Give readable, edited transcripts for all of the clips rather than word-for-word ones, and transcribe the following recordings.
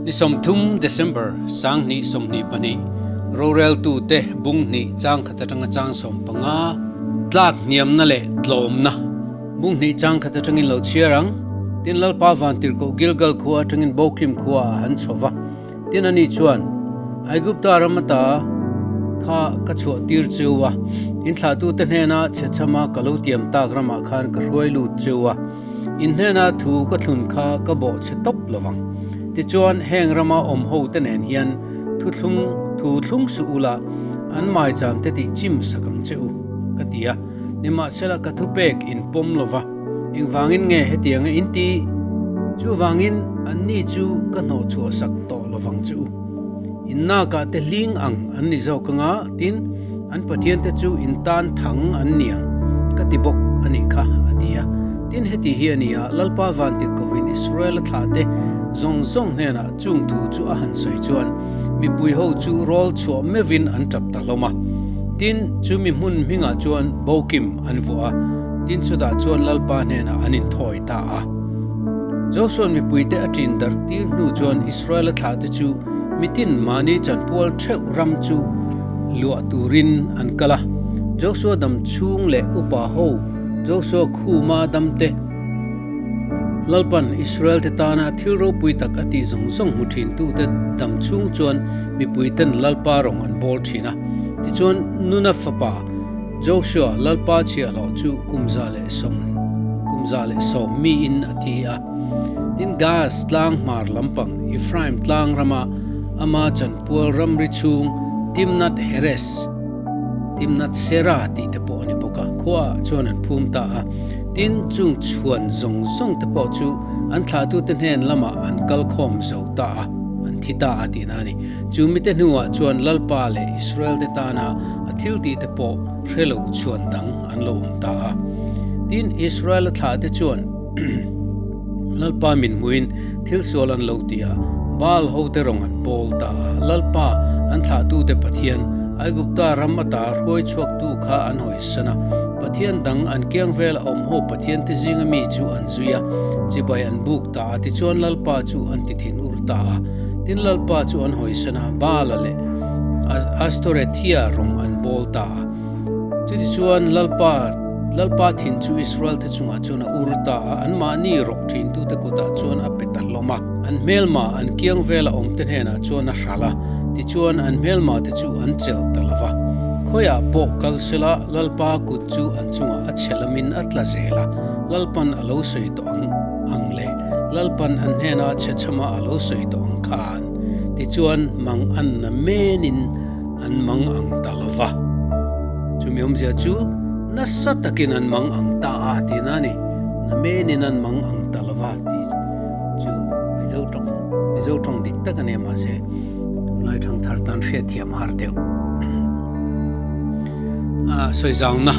Ni 30 December 2022 roreltute bung hnih chang khat atanga chang 15 tlak hniamna leh tlawmna bung hnih chang khat atangin lo chhiar ang. Tin Lalpa Vantirhkoh Gilgal khua atangin Bokim khua ah han chho va. Tin ani chuan, Aigupta ram ata kha ka chhuah tir cheu a, in thlahtute hnena chhechhama ka lo tiam tak ramah khan ka hruai lut cheu a, in hnena thu ka thlun kha ka bawh chhe tawp lo vang. Tichuan, heng rama awm ho te nen hian thuthlung thu thlung suh ula, an maicham te tih chim sak ang che u, ka ti a. Nimahsela ka thupek in pawm lo va. Engvangin nge hetianga in ti? Chuvangin anni chu ka hnawhchhuah sak tawh lovang che u. In nakah te hling ang an ni zawk anga, tin, an pathiante chu in tan thang an ni ang, ka ti bawk a nih kha, a ti a. Tin, heti hi a ni a, Lalpa Vantirhkovin Israela thlahte zawng zawng hnenah chung thu chu a han sawi chuan mipui ho chu rawl chhuah meuhin an tap ta hlawm a. Tin, chu mi hmun hmingah chuan Bokim an vuah a. Tin chutah chuan Lalpa hnenah an inthawi ta a. Josua'n mipuite a ṭin darh tir hnu chuan Israela thlahte chu mitin mahni chanpual ṭheuh ram chu luah turin an kal a. Josua dam chhung leh upa ho Josua khuma damte Lalpa'n Israelte tana thil ropui tak a tih zawng zawng hmu ṭhintute dam chhung chuan mipuiten Lalpa rawng an bawl ṭhin a. Tichuan Nuna fapa Joshua Lalpa chhiahhlawh chu kum 110 miin a thi a. Tin, Gaas tlang hmar lampang Ephraim tlang rama ama chanpual ramri chhung Timnath-heres, Timnath-sera tih te pawh a ni bawk a, khuaah chuan an phum ta a. Tin, chung chhuan zawng zawng te pawh chu an thlahtute hnen lamah an kal khawm zo ta a, an thi ta a tihna a ni. Chu mite hnuah chuan Lalpa leh Israelte tana a thil tih te pawh hre lo chhuan dang an lo awm ta a. Tin, Israela thlahte chuan Lalpa min hmuin thil sual an lo ti a, Baal hote rawng an pawl ta a. Lalpa, an thlahtute Pathian, Aigupta ram ata hruai chhuaktu kha an hawisan a. Pathian dang an kiang vel a awm ho Pathiante zinga mi chu an zui a, chibai an buk ta a, tichuan Lalpa chu an ti thinur ta a. Tin, Lalpa chu an hawisan a, Baala leh Astorethia rawng an bawl ta a. Chutichuan Lalpa, Lalpa thin chu Israelte chungah chuan a ur ta a, anmahni rawk thintute kutah chuan a pe ta hlawm a. An hmelma, an kiang vela awmte hnenah chuan a hral a, tichuan an hmelmate chu an chelh ta lo va. Khawiah pawh kal sela Lalpa kut chu an chungah a chhe lamin a tla zel a, Lalpan a lo sawi tawh ang ang leh Lalpan an hnena chhe chhama a lo sawi tawh ang khan. Tichuan, mang an na menin an mang ang ta lo va. Chumi awmzia chu nasa takin an mang ang ta a tihna a ni. Na menin an mang ang ta lo va tih chu Mizo tawng, Mizo tawng dik tak a nia mahse tunlai thangthar tan hriatthiam har deuh. Ah, sawi zauna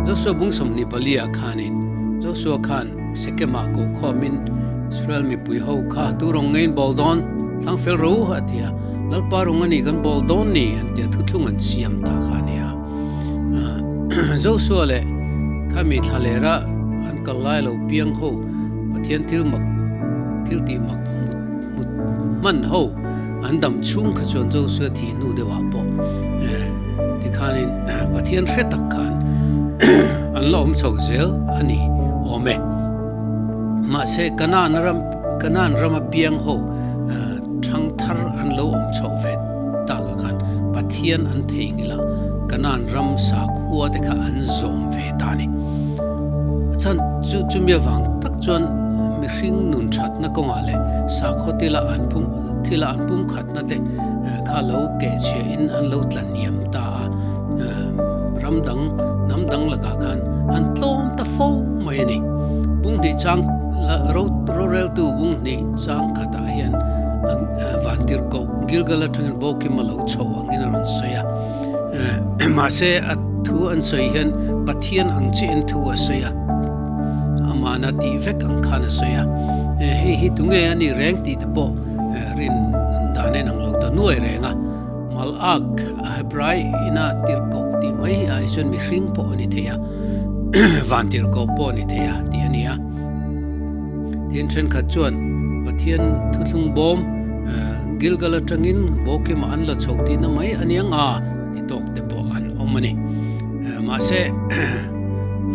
Joshua bung 24 ah khanin Joshua khan Sekemah kohkhawmin Israel mipui ho kha tu rawng ngein bawl dawn? Thlang fel ro a ti a, Lalpa rawng a ni kan bawl dawn ni an ti a, thuthlung an siam ta kha a ni a. Joshua leh khami thlalera an kal lai lo piang ho Pathian thil mak thil tih mak mut mut hman ho an dam chhung kha chuan Joshua thih hnu deuhah pawh tikhanin Pathian hre tak khan an la awm chho zel a ni awm e. Mahse, Kanaan ram, Kanaan rama piang ho thang thar an lo awm chhoh ve takah khan Pathian an theihnghilh a, Kanaan ram sakhua te kha an zawm ve ta a ni. A chhan chu chumi avang tak chuan mihring nun thatna kawngah leh sakhaw tila an pum thila an pumkhatna te kha lo kehchhiahin an lo tlaniam ta a, ram dang, hnam dang lakah khan an tlawm ta fo mai a ni. Bunghnih chang roreltu bunghnih chang khatah hian Vantirhkoh Gilgal atangin Bokim a lo chho angin a rawn sawi a. Mahse a thu an sawi hian Pathian ang chiahin thu a sawi a, amahna tih vek ang khan a sawi a. Hei hi tunge a ni reng tih te pawh rin dan en ang lo ta nuai reng a. Malak a Hebrai ina tirhkoh tih mai ai chuan mihring pawh a ni thei a, van tirhkoh pawh a ni thei a tih a ni a. Tin, thenkhat chuan Pathian thuthlung bawm. Gilgal atangin Bokimah an la chho tihna mai a niang a ti tawk te pawh an awm a ni. Mahse,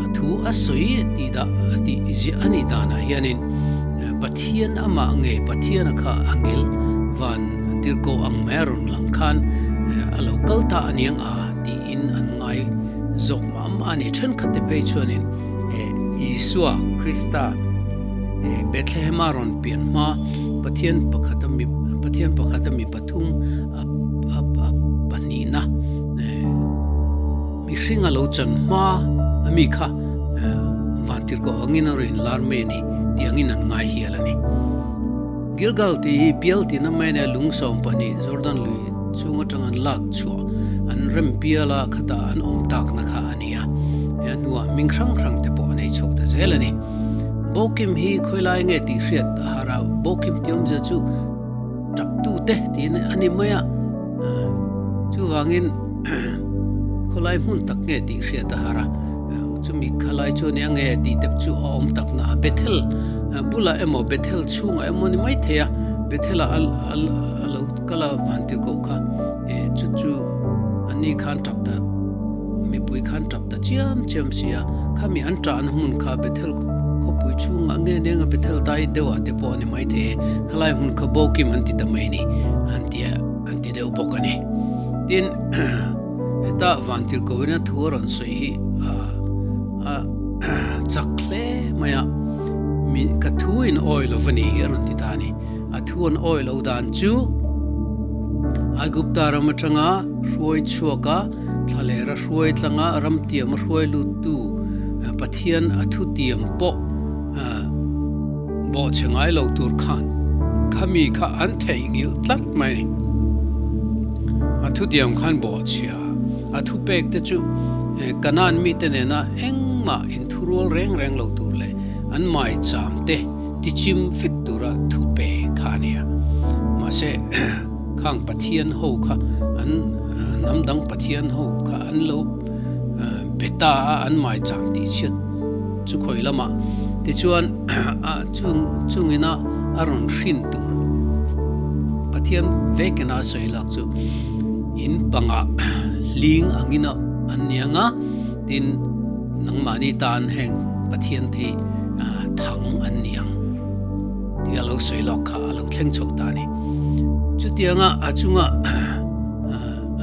a thu a sawi tih dah tih ziah a nih danah hianin Pathian amah nge Pathiana kha a ngil van tirhkoh ang mai a rawn lang khan a lo kal ta a niang a tiin an ngai zawk mah mah a ni. Thenkhat te phei chuanin Isua Krista Bethlehem-a rawn pian hma Pathian pakhata mi Pathian pakhata mi pathum a a pahnihna mihring a lo chan hma a mi kha vantirhkoh angin a rawn inlar mai a ni tih angin an ngai hial a ni. Gilgal tih hi bial tihna mai a nia, lung 12 Jordan lui chung atang an lak chhuah an rem bial a khatah an awm takna kha a ni a, he a hnuah hming hrang hrang te pawh a nei chho ta zel a ni. Bokim hi khawilai nge tih hriat a har a, Bokim tih awmzia chu tap tute tiin a ni mai a, chuvangin khawlai hmun tak nge tih hriat a har a, chumi khalai chu ania nge tih te chu a awm tak na a, Bethel bulah emaw Bethel chhungah emaw ni maithei a, Bethel ah a lo kal a vantirhkoh kha chu chu ani khan tap ta mipui khan tap ta chiam chiam si a, khami an tahna hmun kha Bethel khawpui chhungah nge neng a Bethel dai deuh ah te pawh a ni maithei e, khalai hmun kha Bokim an ti ta mai ni an ti an ti deuh bawk a ni. Tin, heta vantirhkohina thu a rawn sawi hi a chak hle mai a, mi ka thu in awi lo va ni hi a rawn ti ta a ni. A thu an awi lo dan chu Aigupta ram atanga hruai chhuak a, Thlalera hruai tlanga ramtiam a hruai luttu Pathian a thutiam pawh bawhchhe ngai lo tur khan khami kha an theihnghilh tlat mai a ni. A thutiam khan bawhchhia a thupek te chu Kanaan mite nena engmah inthurual reng reng lo tur leh an maicham te tichim vek tura thupe kha a ni a. Mahse khang Pathian ho kha an hnam dang Pathian ho kha an lo be ta a, an maicham tih chhiat chu khawi lamah tichuan a chung chungina a rawn hrin tur Pathian vekina a sawi lak chu in pangah hling angina an niang a, tin nangmahni tan heng Pathian thei thang an niang tih a lo sawi lawk kha a lo thleng chho ta a ni. Chutianga a chunga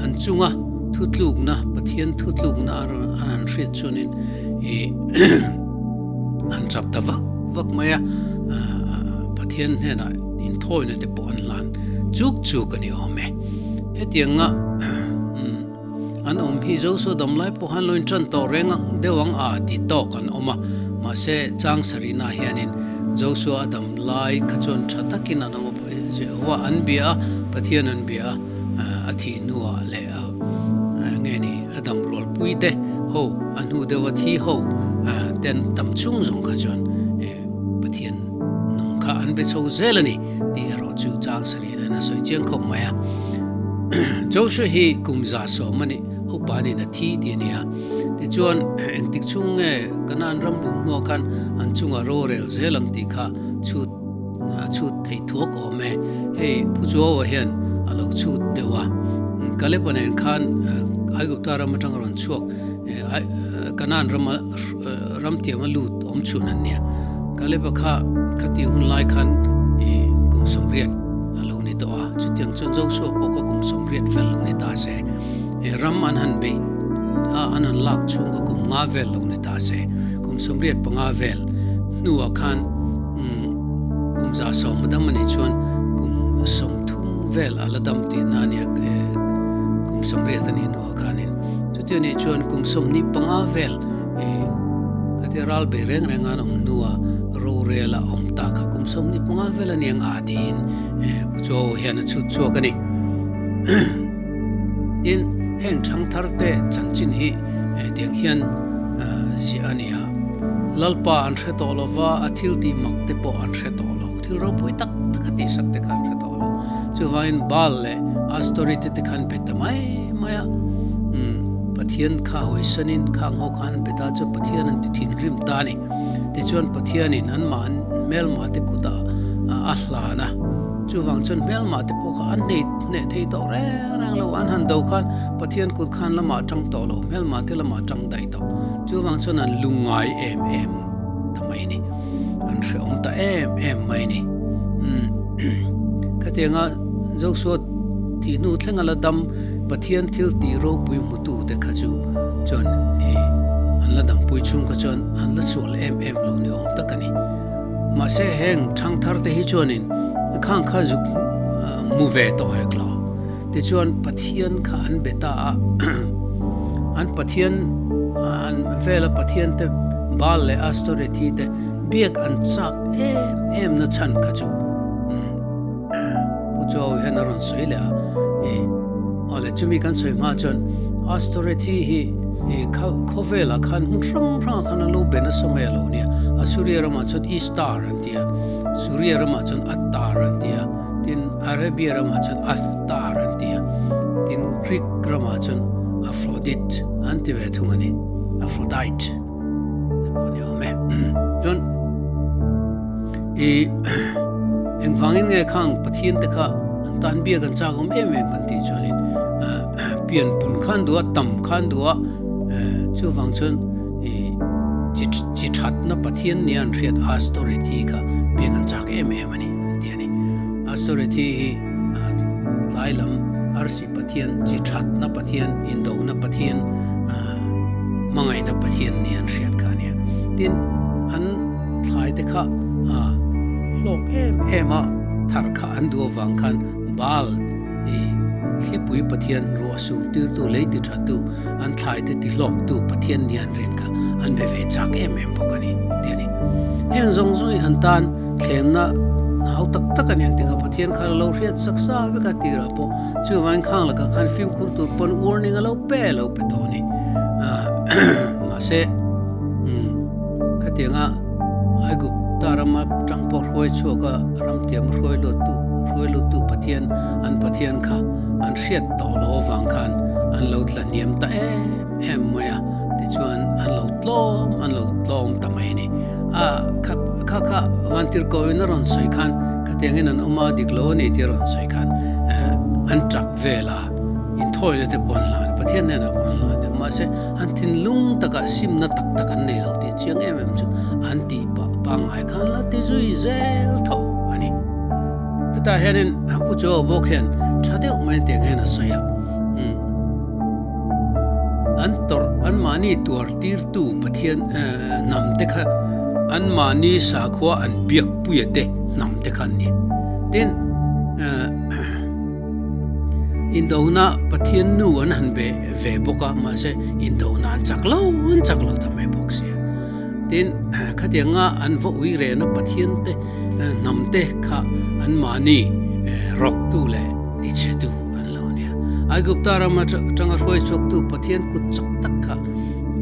an chunga thutlukna Pathian thutlukna a han hriat chuanin ih an chap ta vak vak mai a, Pathian hnenah inthawina te pawh an hlan chuk chuk a ni awm e. Hetianga an awm hi Joshua damlai pawh han lo intan tawh reng ang deuh ang a ti tawk an awm a, mahse chang sarihna hianin Joshua a damlai kha chuan tha takin an awm a, Jehovah an bia a, Pathian an bia a, a thih hnuah leh a nge ni a dam rualpui te ho a hnu deuha thi ho te an tam chhung zawng kha chuan Pathian nung kha an be chho zel a ni tih erawh chu chang sarih in a sawi chiang khawp mai a. Joshua hi kum 110 a nih upa nin a thi tih a ni a. Tichuan engtik chhung nge Kanaan ram luh hnuah khan an chungah rorel zel ang tih kha chhut a chhut theih thuak awm e. Hei Pu Chuaua hian a lo chhut deuh a. Kalep-a nen khan Aigupta ram atanga rawn chhuak Kanaan rama ram tiama lut awm chhun an nia. Kalep-a kha khati hun lai khan kum 80 a lo ni tawh a. Chutiang chuan Joshua pawh kha kum 80 vel lo ni ta se. Ram an han beih a, an han lak chhung kha kum 5 vel lo ni ta se. Kum 85 vel hnuah khan kum 110 a dam a nih chuan kum 30 vel a la dam tihna a nia kum 80 a nih hnuah khanin. Chuti a nih chuan kum 25 vel khatia ral bei reng reng an awm hnua rorel a awm ta kha kum 25 vel a ni ang a tiin Pu Chaw hian a chhut chhuak a ni. Tin, heng thangthar te chanchin hi tiang hian ziah a ni a, Lalpa an hre tawh lo va, a thil tih mak te pawh an hre tawh lo, thil ropui tak tak a tihsak te kha an hre tawh lo. Chuvangin Baal leh Astorite te khan be ta mai mai a, Pathian kha hawisanin khang ho khan be ta chu Pathian an ti thinrim ta a ni. Tichuan Pathianin anmah hmelmah te kutah a hlan a. Chuvang chuan hmelmah te pawh kha an nei hneh thei tawh reng reng lo. An han do khan Pathian kut khan lamah tang tawh lo, hmelmah te lamah tang daih tawh. Chuvang chuan an lungngai em em ta mai a ni. An hrehawm ta em em mai a ni. Umm khatianga Joshua tih hnu thlenga la dam Pathian thil tih ropui hmutu te kha chu chuan i an la dampui chhung kha chuan an la sual em em lo ni awm tak a ni. Mahse heng thangthar te hi chuanin khang kha zuk hmu ve tawh hek lo. Tichuan Pathian kha an be ta a, an Pathian an vela Pathian te Baal leh Astorethi te biak an chak em em na chhan kha chu Pu Chau hian a rawn sawi leh a, i awle chumi kan sawi hma chuan Astorethi hi i khawvelah khan hmun hrang hrangah khan a lo be nasa mai a lo nia, Asuria ramah chuan Istar an ti a, Suria ramah chuan Attar an ti a, tin Arabia ramah chuan Athtar an ti a, tin Greek ramah chuan Aphrodite an ti ve thung a ni, Aphrodite te pawh a ni awm e. Chuan i engvangin nge khang Pathian te kha an tan biak an chak awm em em kan tih chuanin pian pun khan duh a, tam khan duh a, chuvang chuan i chi chi thatna Pathian nia an hriat Astorethi kha biak an chak em em a ni an ti a ni. Astorethi hi tlai lam arsi Pathian, chi thatna Pathian, indohna Pathian, hmangaihna Pathian nia an hriat kha a nia. Tin, an thlai te kha hlawk em em a thar kha an duh avang khan Baal i thlipui Pathian ruah sur tirtu, lei ti thatu, an thlai te ti hlawktu Pathian nia an rin kha an be ve chak em em bawk a ni ti a ni. Heng zawng zawng hi an tan thlemna hau tak tak a ni ang tikah Pathian kha a lo hriat sak sa vek a tirah pawh chuvangin khang lakah khan fimkhur tur pawn warning a lo pe lo pe tawh a ni. Mahse khatianga Aigupta rama tang pawh hruai chhuak a ramtiam hruai luattu hruai luttu Pathian an Pathian kha an hriat tawh lo avang khan an lo tla hniam ta em em mai a, tichuan an lo tlawm an lo tlawm ta mai a ni. A kha kha kha Vantirhkohin a rawn sawi khan khatiangin an awm a dik lo a ni tih a rawn sawi khan an tap vel a, inthawina te pawh an hlan, Pathian hnenah pawh an hlan a, mahse an thinlung takah simna tak tak an nei lo tih chiang em em chu an tih pah pangngai khan la ti zui zel tho a ni. Hetah hianin Pu Joe bawk hian tha deuh mai tiang hian a sawi a, umm. An tawrh, anmahni tuar tirtu Pathian hnam te kha anmahni sakhua an biakpuia te hnam te kha an ni. Tin, indona Pathian nu an han be ve bawk a, mahse indona an chak lo, an chak lo ta mai bawk sia. Tin, khatianga an va ui rehna Pathian te hnam te kha anmahni rawktu leh tichhetu an lo nia. Aigupta rama tanga hruai chhuaktu Pathian kut chak tak kha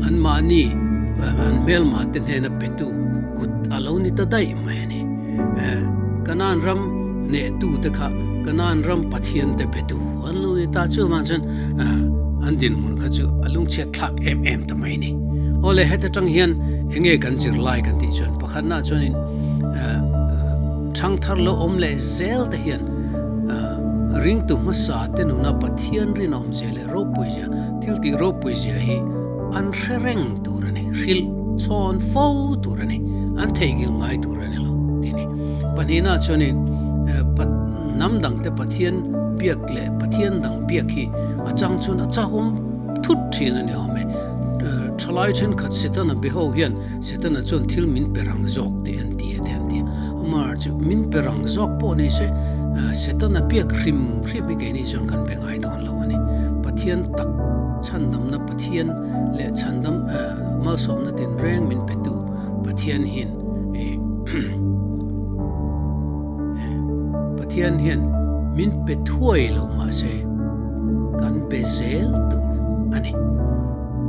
anmahni an hmelma te hnena petu kut a lo ni ta daih mai a ni. Kanaan ram hnehtu te kha Kanaan ram Pathian te petu an lo ni ta. Chuvang chuan an dinhmun kha chu a lungchhiat thlak em em ta mai a ni. Awle heta tang hian enge kan zirlai kan tih chuan pakhatna chuanin thangthar lo awm leh zel te hian Ringtu hmasa te nuna Pathian rinawmzia leh ropuizia, thil tih ropuizia hi an hre reng tur a ni, hrilh chhawn fo tur a ni, an theihnghilh ngai tur a ni lo tih a ni. Pahnihna chuanin hnam dangte Pathian biak leh Pathian dang biak hi a chang chuan a chakawm thut thin a ni awm e. Thalai thenkhat Setana be ho hian Setana chuan thil min pe rang zawk tih an ti a te an ti a. Amah chu min pe rang zawk pawh ni se, Setana biak hrim hrim hi keini chuan kan be ngai dawn lo a ni. Pathian tak chhandamna Pathian leh chhandam malsawmna tinreng min petu Pathian hian Pathian hian min pe thuai lo mahse kan be zel tur a ni.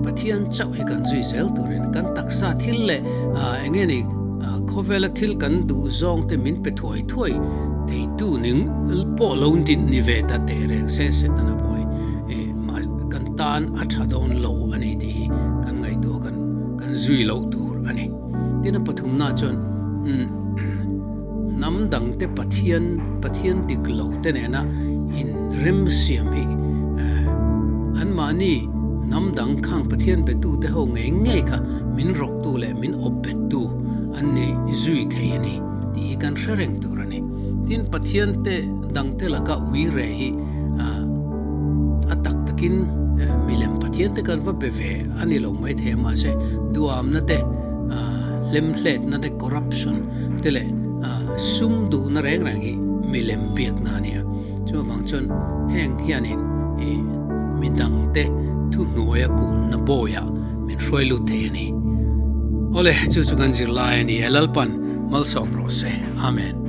Pathian chauh hi kan zui zel turin kan taksa thil leh eng nge ni khawvela thil kan duh zawng te min pe thuai thuai theitu ning pawh lo ni ve ta teh reng se Setana pawh hi kan tan a tha dawn lo a ni tih hi kan ngaihtuah kan zui loh tur a ni. Tin a pathumna chuan. Hnam dangte Pathian, Pathian dik lo te nena inremsiam hi anmahni hnam dang khang Pathian betute ho ngei ngei kha min rawktu leh min awpbettu an ni zui thei a ni tih hi kan hre reng tur a ni. Tin, Pathian te dangte laka ui reh hi a tak takin milem Pathian te kan va be ve a ni lo maithei a, mahse duamna te, hlemhletna te, corruption te leh sum duhna reng reng hi milem biakna a ni a. Chuvang chuan heng hianin ih midangte thuhnuaia kunna bawiah min hruai lut thei a ni. Awle, chu chu kan zirlai a ni e, Lalpan malsawm rawh se. Amen.